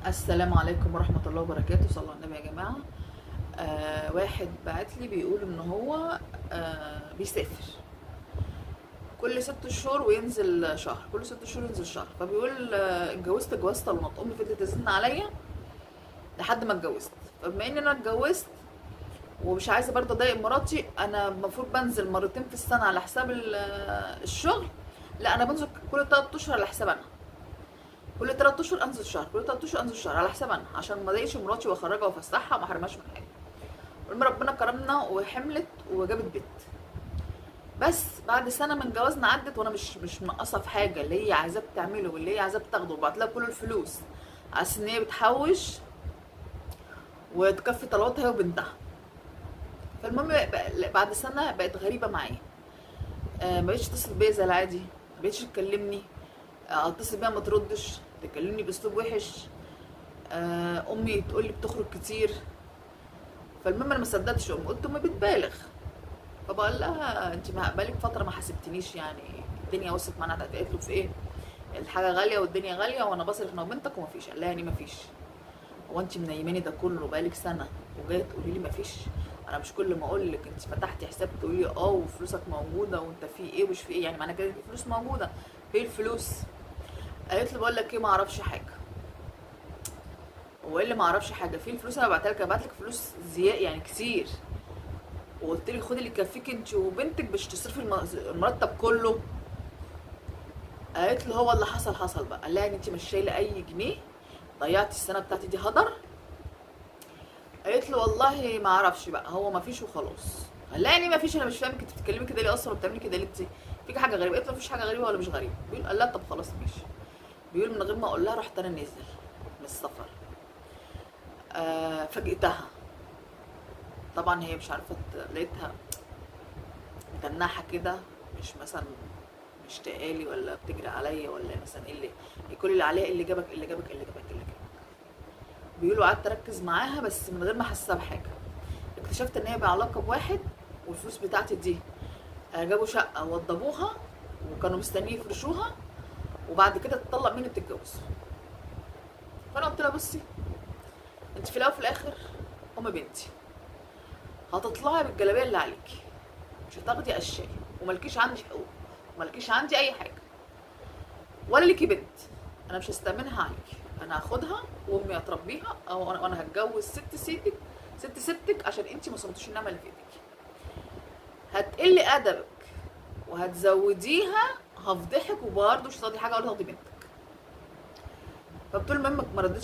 السلام عليكم ورحمة الله وبركاته. صلوا على النبي يا جماعة. واحد بعت لي بيقول ان هو بيسافر كل 6 شهور وينزل شهر، كل 6 شهور ينزل شهر. فبيقول اتجوزت جواز طالونات، امي فضلت تزن عليا لحد ما اتجوزت. فبما ان انا اتجوزت ومش عايزه برضه اضايق مراتي، انا المفروض بنزل مرتين في السنة على حساب الشغل. لا، انا بنزل كل 3 اشهر على حساب انا، كل 3 اشهر انزل شهر، كل 3 اشهر انزل شهر على حساب انا، عشان ما اضايقش مراتي واخرجها وافسحها وما احرمهاش من حاجة. المهم ربنا كرمنا وحملت وجابت بنت. بس بعد سنة من جوازنا عدت وانا مش منقصه في حاجه، اللي هي عايزاه بتعمله واللي هي عايزاه بتاخده، وبعت لها كل الفلوس على اساس ان هي بتحوش وتكفي طلباتها هي وبنتها. فالمهم بعد سنة بقت غريبة معايا، ما بقتش تتصل بيا زي العادي، ما بقتش تكلمني، اتصل بيها ما تردش، تكلمني باسلوب وحش. امي تقول لي بتخرج كتير. فالمهم انا ما صدقتش امي، قلت امي بتبالغ. فبقول لها انت ما بقالك فترة ما حاسبتنيش، يعني الدنيا وصلت معانا. قالت له في ايه؟ الحاجة غالية والدنيا غالية وانا بصرف انا وبنتك ومفيش. قال لها يعني مفيش؟ هو انت منيماني ده كله بقالك سنة وجاية تقولي لي مفيش؟ انا مش كل ما اقول لك انت فتحتي حساب تقولي لي اه وفلوسك موجودة وانت في ايه ومش في ايه، يعني معنى كده في فلوس موجوده، فين الفلوس؟ قالت له بقول لك ايه، ما اعرفش حاجة. هو ايه اللي ما اعرفش حاجه؟ فين الفلوس؟ انا بعتها لك، بعت لك فلوس زيادة يعني كتير، وقلت لي خدي اللي يكفيك انت وبنتك، مش تصرفي المرتب كله. قالت له هو اللي حصل حصل بقى. قال لها يعني انت مش شايله اي جنيه، ضيعتي السنة بتاعتي دي هدر. قالت له والله ما اعرفش بقى، هو ما فيش وخلاص. قال لها يعني ما فيش؟ انا مش فاهم انت بتتكلمي كده ليه اصلا وبتعملي كده ليه؟ انت فيك حاجة غريبة. قالت له مفيش حاجة غريبة ولا مش غريبه. بيقول قال لها طب خلاص ماشي. بيقول من غير ما اقول لها رحت انا نازل من السفر، فاجئتها طبعا. هي مش عارفه، لقيتها متنحه كده، مش مثلا مش تقالي ولا بتجري عليا ولا مثلا ايه اللي كل اللي عليها، إيه اللي جابك، إيه اللي جابك، إيه اللي جابك، إيه اللي جابك. بيقولوا قعدت اركز معاها بس من غير ما احسها بحاجة. اكتشفت ان هي بعلاقة بواحد، والفلوس بتاعتي دي جابوا شقه ووضبوها وكانوا مستنيين يفرشوها، وبعد كده تطلق مني وتتجوز. فانا قلت لها بصي، انت في الاول وفي الاخر ام بنتي، هتطلعي بالجلابيه اللي عليكي، مش هتاخدي اشياء، وملكيش عندي حقوق وملكيش عندي اي حاجة ولا ليكي بنت، انا مش هستأمنها عليكي، انا هاخدها وامي هتربيها، او انا هتجوز ست سيدك ست ستك، عشان انتي ما صمتيش النعمة اللي في ايدك. هتقلي ادبك وهتزوديها هفضحك، وبرضه مش هتاخدي حاجة ولا هتاخدي بنتك. فبتقول المهم ما ردتش.